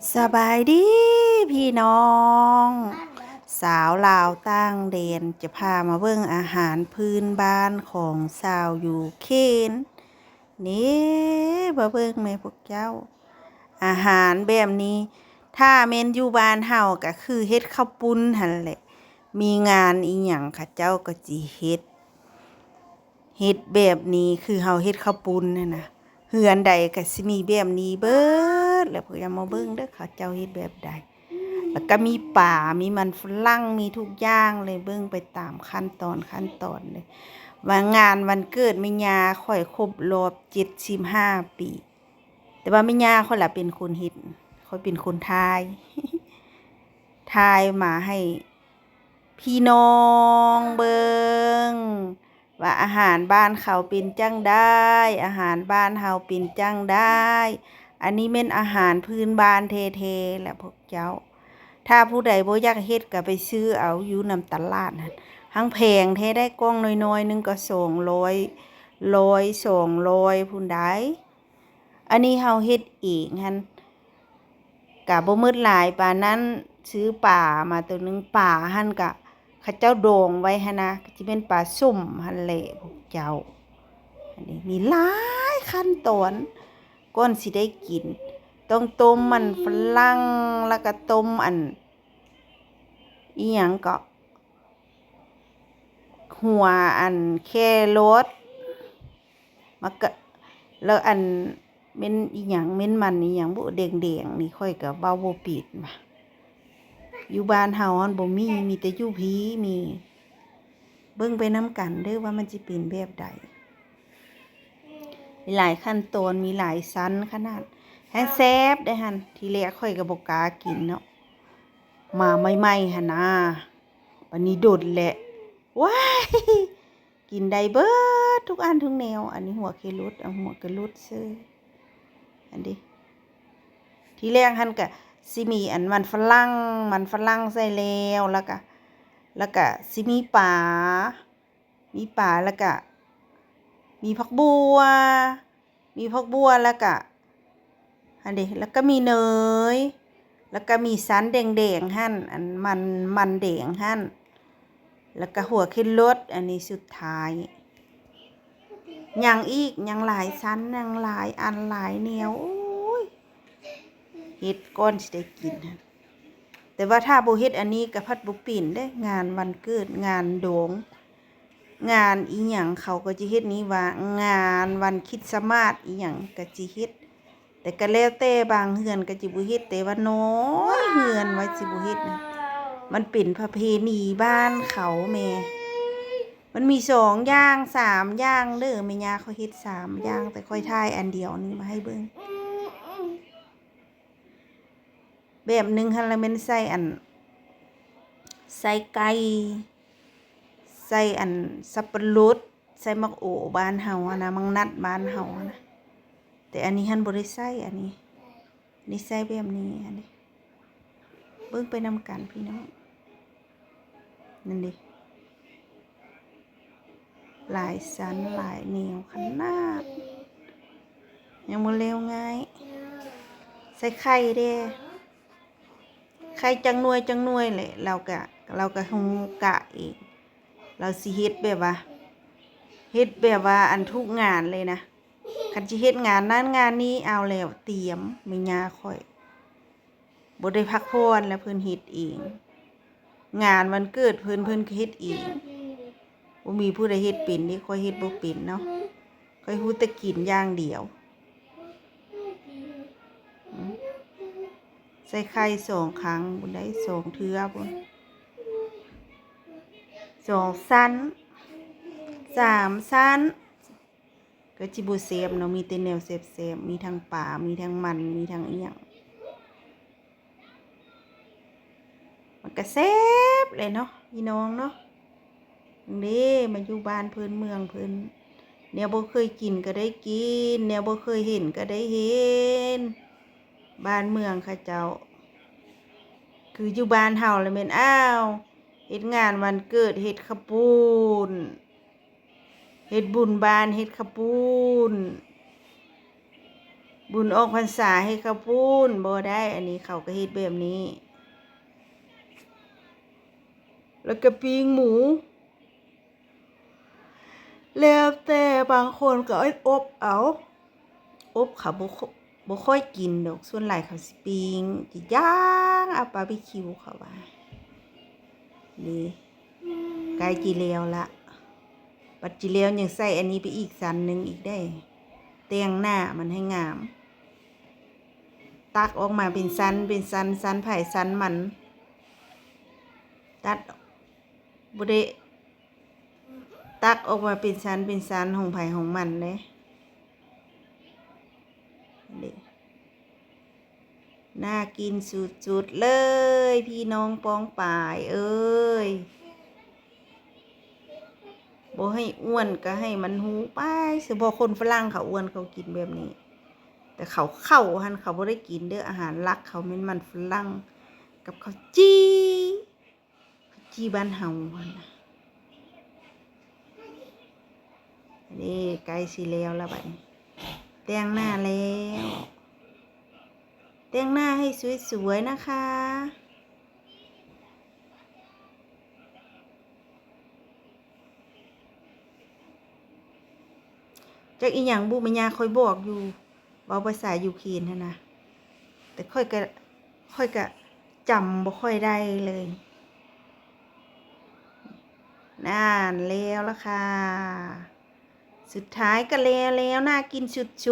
ສະບາຍດີພີ່ນ້ອງ ສາວລາວຕ່າງແດນ ຈະພາມາເບິ່ງອາຫານພື້ນບ້ານຂອງຊາວຢູເຄຣນ. ນີ້ ມາເບິ່ງແມ້ພວກເຈົ້າ ອາຫານແບບນີ້ ຖ້າແມ່ນຢູ່ບ້ານເຮົາກະຄືເຮັດເຂົ້າປຸ້ນຫັ້ນແຫຼະ ມີງານອີ່ຫຍັງເຂົາເຈົ້າກໍຊິເຮັດ ເຮັດແບບນີ້ຄືເຮົາເຮັດເຂົ້າປຸ້ນຫັ້ນນະ ເຮືອນໃດກໍຊິມີແບບນີ້ເບິດແຫຼະ. ພວກເຈົ້າມາເບິ່ງເດີ ເຂົາເຈົ້າເຮັດແບບໃດ ແລ້ວກໍມີປາ ມີມັນຝຣັ່ງ ມີທຸກຢ່າງເລີຍ ເບິ່ງໄປຕາມຂັ້ນຕອນ ຂັ້ນຕອນເລີຍ ວ່າງານວັນເກີດແມ່ຍ່າຂ້ອຍຄົບລອບເຈັດສິບຫ້າປີ ແຕ່ວ່າແມ່ຍ່າຂ້ອຍລະເປັນຄົນເຮັດ ຂ້ອຍເປັນຄົນຖ່າຍ ຖ່າຍມາໃຫ້ພີ່ນ້ອງເບິ່ງ ວ່າອາຫານບ້ານເຂົາເປັນຈັ່ງໃດ ອາຫານບ້ານເຮົາເປັນຈັ່ງໃດ. ອັນນີ້ແມ່ນອາຫານພື້ນບ້ານແທ້ໆ ແຫຼະພວກເຈົ້າ. ຖ້າຜູ້ໃດບໍ່ຢາກເຮັດກໍໄປຊື້ເອົາຢູ່ນຳຕະຫຼາດຫັ້ນ ຫັ້ງແພງແທ້ໄດ໋ ກ່ອງນ້ອຍໆໜຶ່ງກໍສອງຮ້ອຍ ຮ້ອຍ ສອງຮ້ອຍພຸ້ນໃດ໋. ອັນນີ້ເຮົາເຮັດເອງຫັ້ນ ກະບໍ່ໝົດຫຼາຍປານນັ້ນ ຊື້ປາມາໂຕໜຶ່ງ ປາຫັ້ນກະເຂົາເຈົ້າດອງໄວ້ຫັ້ນນະ ກະຊິແມ່ນປາສົ້ມຫັ້ນແຫຼະພວກເຈົ້າ. ອັນນີ້ມີຫຼາຍຂັ້ນຕອນກ່ອນຊິໄດ້ກິນ ຕ້ອງຕົ້ມມັນຝຣັ່ງ ແລ້ວກະຕົ້ມອັນ ອີ່ຫຍັງເກາະ ຫົວອັນແຄຣອດ ມັກກະ ແລ້ວອັນເມັນອີ່ຫຍັງ ເມັນມັນອີ່ຫຍັງບຸ ແດງໆນີ້ ຂ້ອຍກໍເວົ້າບໍ່ເປັນວ່າ ຢູ່ບ້ານເຮົາຫັ້ນບໍ່ມີ ມີແຕ່ຢູ່ພີ້ມີ. ເບິ່ງໄປນຳກັນເດີວ່າມັນຊິເປັນແບບໃດ ມີຫຼາຍຂັ້ນຕອນ ມີຫຼາຍຊັ້ນຂະໜາດ ແຮງແຊບເດ້ຫັ້ນ. ທີແລກຂ້ອຍກໍບໍ່ກ້າກິນເນາະ ມາໃໝ່ໆຫັ້ນນາ ບາດນີ້ດົນແຫຼະ ວ້າຍ ກິນໄດ້ເບິດທຸກອັນທຸກແນວ. ອັນນີ້ຫົວເຄຣອດ ເອົາຫົວເຄຣອດເຊີ ອັນນີ້ ທີແລກຫັ້ນກະຊິມີອັນມັນຝຣັ່ງ ມັນຝຣັ່ງໃສ່ແລ້ວ ແລ້ວກະ ແລ້ວກະຊິມີປາ ມີປາ ແລ້ວກະມີຜັກບົ່ວ ມີຜັກບົ່ວ ແລ້ວກະ ຫັ້ນເດ ແລ້ວກະມີເນີຍ ແລ້ວກະມີຊັ້ນແດງໆຫັ້ນ ອັນມັນ ມັນແດງຫັ້ນ ແລ້ວກະຫົວເຄຣອດ ອັນນີ້ສຸດທ້າຍ. ຍັງອີກ ຍັງຫຼາຍຊັ້ນ ຍັງຫຼາຍອັນຫຼາຍແນວ ໂອ້ຍ ເຮັດກ່ອນຊິໄດ້ກິນຫັ້ນ. ແຕ່ວ່າຖ້າບໍ່ເຮັດອັນນີ້ກໍພັດບໍ່ເປັນເດ້ ງານວັນເກີດ ງານດອງ ງານອີ່ຫຍັງເຂົາກໍຈະເຮັດນີ້ວ່າ ງານວັນຄຣິດສະມາດອີ່ຫຍັງກໍຈະເຮັດ ແຕ່ກໍແລ້ວແຕ່ ບາງເຮືອນກໍຈະບໍ່ເຮັດ ແຕ່ວ່ານ້ອຍເຮືອນວ່າຊິບໍ່ເຮັດນະ ມັນເປັນປະເພນີບ້ານເຂົາແມ່. ມັນມີສອງຢ່າງ ສາມຢ່າງເດີ ແມ່ຍ່າຂ້ອຍເຮັດສາມຢ່າງ ແຕ່ຂ້ອຍຖ່າຍອັນດຽວນີ້ມາໃຫ້ເບິ່ງ. ແບບໜຶ່ງຫັ້ນລະແມ່ນໃສ່ອັນ ໃສ່ໄກ່ ໃສ່ອັນສັບປະລົດ ໃສ່ໝາກໂອບ້ານເຮົາຫັ້ນນະ ໝາກນັດບ້ານເຮົາຫັ້ນນະ ແຕ່ອັນນີ້ຫັ້ນບໍ່ໄດ້ໃສ່ ອັນນີ້ ນີ້ໃສ່ແບບນີ້ ອັນນີ້ ເບິ່ງໄປນຳກັນພີ່ນ້ອງ ນັ້ນເດ. ຫຼາຍຊັ້ນຫຼາຍແນວຂະໜາດ ຍັງບໍ່ແລ້ວງ່າຍ. ໃສ່ໄຂ່ເດ້ ໄຂ່ຈັກໜ່ວຍຈັກໜ່ວຍແຫຼະ ລາວກະ ລາວກະຮູ້ກະເອງ ລາວຊິເຮັດແບບວ່າ ເຮັດແບບວ່າອັນທຸກງານເລີຍນະ. ຄັນຊິເຮັດງານນັ້ນງານນີ້ ເອົາແລ້ວຕຽມ ແມ່ຍ່າຂ້ອຍ ບໍ່ໄດ້ພັກຜ່ອນ ແລ້ວເພິ່ນເຮັດເອງ ງານວັນເກີດເພິ່ນ ເພິ່ນກໍເຮັດເອງ ບໍ່ມີຜູ້ໃດເຮັດເປັນເດ້ ຂ້ອຍເຮັດບໍ່ເປັນເນາະ ຂ້ອຍຮູ້ແຕ່ກິນຢ່າງດຽວ. ອືມ ໃສ່ໄຂ່ສອງຄັ້ງພຸ້ນໃດ໋ ສອງເທື່ອພຸ້ນ ສອງຊັ້ນ ສາມຊັ້ນ ກໍຊິບໍ່ແຊບເນາະ ມີແຕ່ແນວແຊບໆ ມີທັງປາ ມີທັງມັນ ມີທັງອີ່ຫຍັງ ມັນກໍແຊບແຫຼະເນາະ ພີ່ນ້ອງເນາະ. ເດ້ ມາຢູ່ບ້ານເພິ່ນເມືອງເພິ່ນ ແນວບໍ່ເຄີຍກິນກໍໄດ້ກິນ ແນວບໍ່ເຄີຍເຫັນກໍໄດ້ເຫັນ ບ້ານເມືອງເຂົາເຈົ້າ ຄືຢູ່ບ້ານເຮົາລະແມ່ນ ອ້າວ ເຮັດງານວັນເກີດ ເຮັດເຂົ້າປຸ້ນ ເຮັດບຸນບ້ານ ເຮັດເຂົ້າປຸ້ນ ບຸນອອກພັນສາເຮັດເຂົ້າປຸ້ນບໍ່ໄດ້ ອັນນີ້ເຂົາກໍເຮັດແບບນີ້ ແລ້ວກໍປີ້ງໝູ ແລ້ວແຕ່ບາງຄົນກໍອົບເອົາ ອົບເຂົາບໍ່ ບໍ່ຄ່ອຍກິນດອກ ສ່ວນຫຼາຍເຂົາຊິປີ້ງ ຊິຍ່າງເອົາບາບີຄິວ ເຂົາວ່າ ນີ້ ໃກ້ຊິແລ້ວລະ ບັດຊິແລ້ວຍັງໃສ່ອັນນີ້ໄປອີກຊັ້ນໜຶ່ງອີກເດ້ ແຕ່ງໜ້າມັນໃຫ້ງາມ ຕັກອອກມາເປັນຊັ້ນເປັນຊັ້ນ ຊັ້ນໃຜຊັ້ນມັນ ຕັດ ບໍ່ໄດ້ ຕັກອອກມາເປັນຊັ້ນເປັນຊັ້ນ ຂອງໃຜຂອງມັນເດ້ ນີ້ ໜ້າກິນສຸດໆເລີຍ ພີ່ນ້ອງປ້ອງປາຍເອີຍ ບໍ່ໃຫ້ອ້ວນກໍໃຫ້ມັນຮູ້ໄປ ສະເພາະຄົນຝຣັ່ງເຂົາອ້ວນເຂົາກິນແບບນີ້ ແຕ່ເຂົາ ເຂົາຫັ້ນເຂົາບໍ່ໄດ້ກິນເດີ້ ອາຫານຫຼັກເຂົາແມ່ນມັນຝຣັ່ງກັບເຂົ້າຈີ່ ເຂົ້າຈີ່ບ້ານເຮົາຫັ້ນນະ ນີ້ໃກ້ຊິແລ້ວລະບັດນີ້ ແຕ່ງໜ້າແລ້ວ ແຕ່ງໜ້າໃຫ້ສວຍໆນະຄະ ຈັກອີ່ຫຍັງບຸ ແມ່ຍ່າຂ້ອຍບອກຢູ່ ເວົ້າພາສາຢູເຄນຫັ້ນນະ ແຕ່ຂ້ອຍກະ ຂ້ອຍກະຈຳບໍ່ຄ່ອຍໄດ້ເລີຍ ນັ້ນ ແລ້ວລະຄ່ະ ສຸດທ້າຍກະແລ້ວແລ້ວ ໜ້າກິນສຸດໆ.